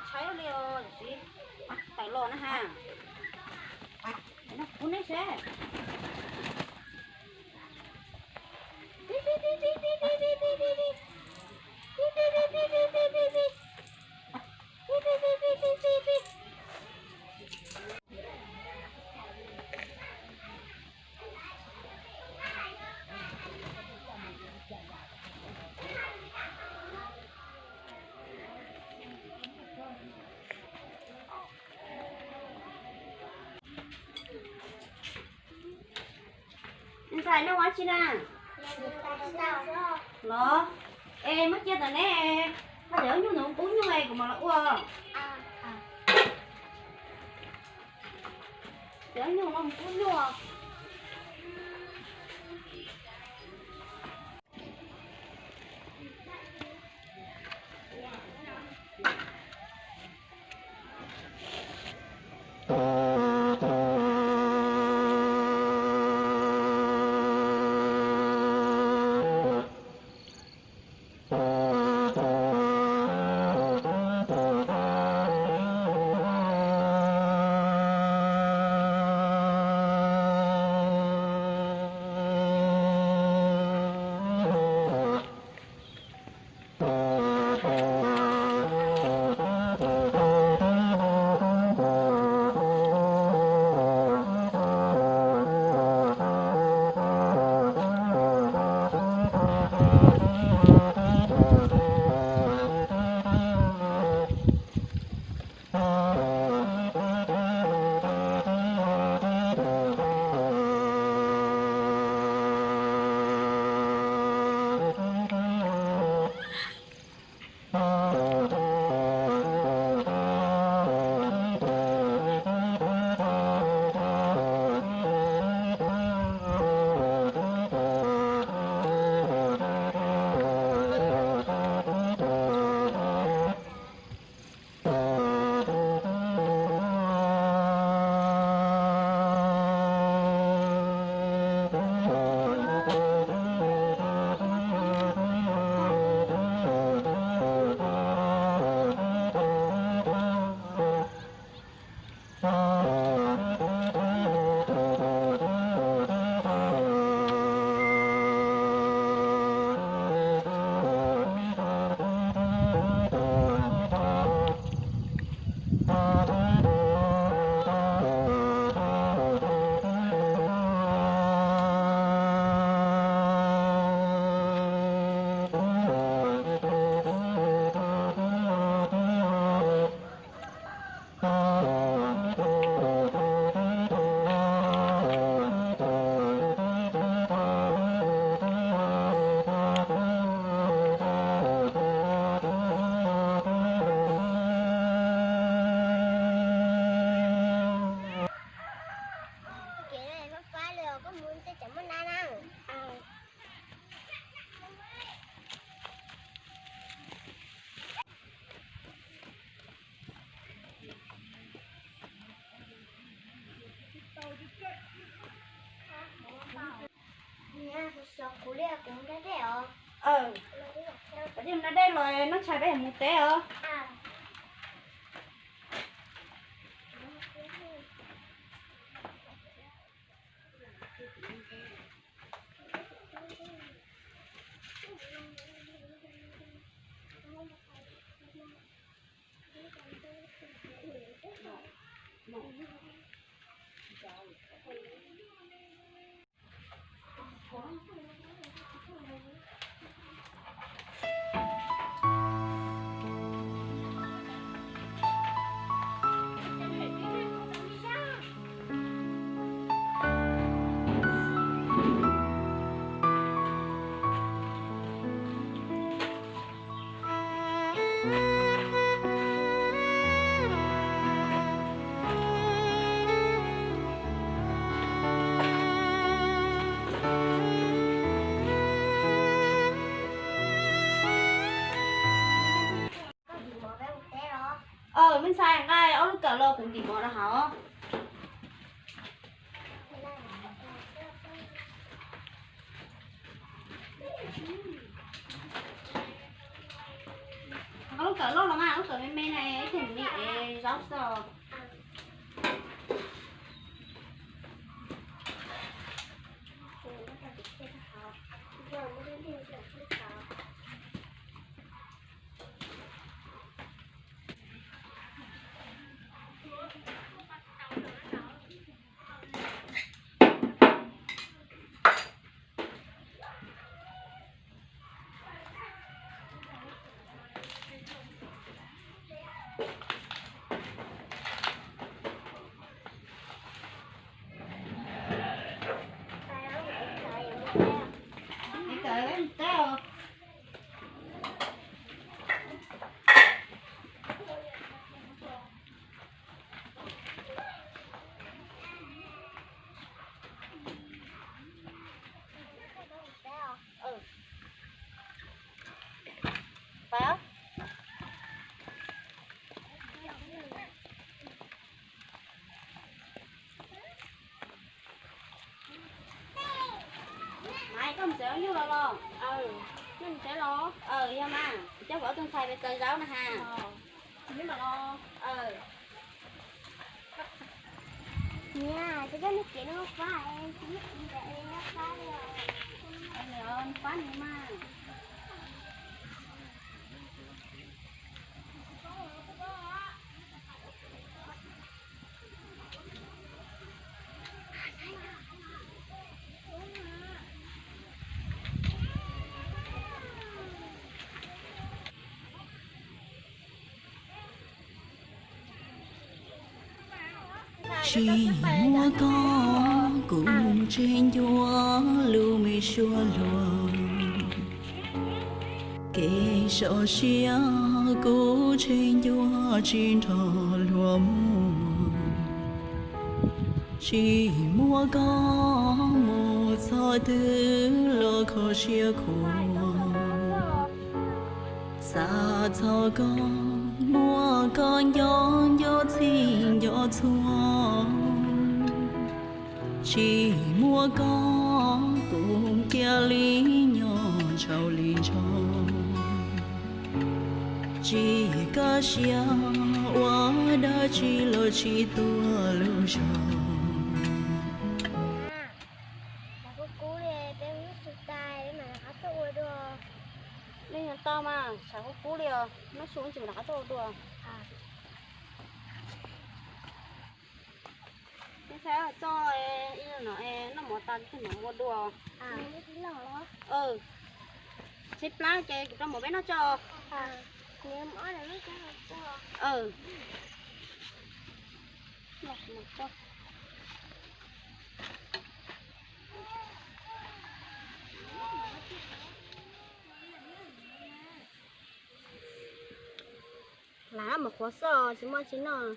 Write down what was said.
Tshaib li os, tawm los na ha. Kuv neb seb. Ntxhais, neb ua dab tsi na? Los, es muab cia ntawm ne, haj tseem ob nyuag ntawd mus pub nyuj es kuv mam los ua. Tseem ob nyuag no mus pub nyuj. Kuv li kuv nrab dej os. Aw, nrab dej los noj tshais peb mus teb os. Aw, me ntxhais, nqa ob lub kawm los kuv ntim mov rau hauv. Lub kawm loj los mas, lub kawm me me na, ib txhia mus li es zaub xwb. Maiv, koj mus tsev ua nyuj los los? Yog mas, coj kuv ob tug ntxhais pes txaws zaub na has. Niam, cov neeg kev no fab, tsis muaj txiv ntawd fab li os. Fab nws mas. Tsis muaj koj kuv tsis ncua lub me suab luag, kev sov siab kuv tsis ncua tsis nrog luag muag. Tsis muaj koj mus txog twg los kho siab khuav. Xav txog koj, muaj koj nco nco txhij nco txhua. Tsis muaj koj kuv cia li nyob tsaus li ntsog. Tsis kaj siab ua dab tsi los tsis tuag lub zog. Nej nyob tau mas, tshav kub kub li os, noj su tsis mam rov qab tuaj ua dua. Nej saib txoj ib no noj mov tas tig mam ua dua. Tshaib plab ces kuv rau mov peb noj tso. Lam mov qhuav xwb, tsis muaj tsi noj.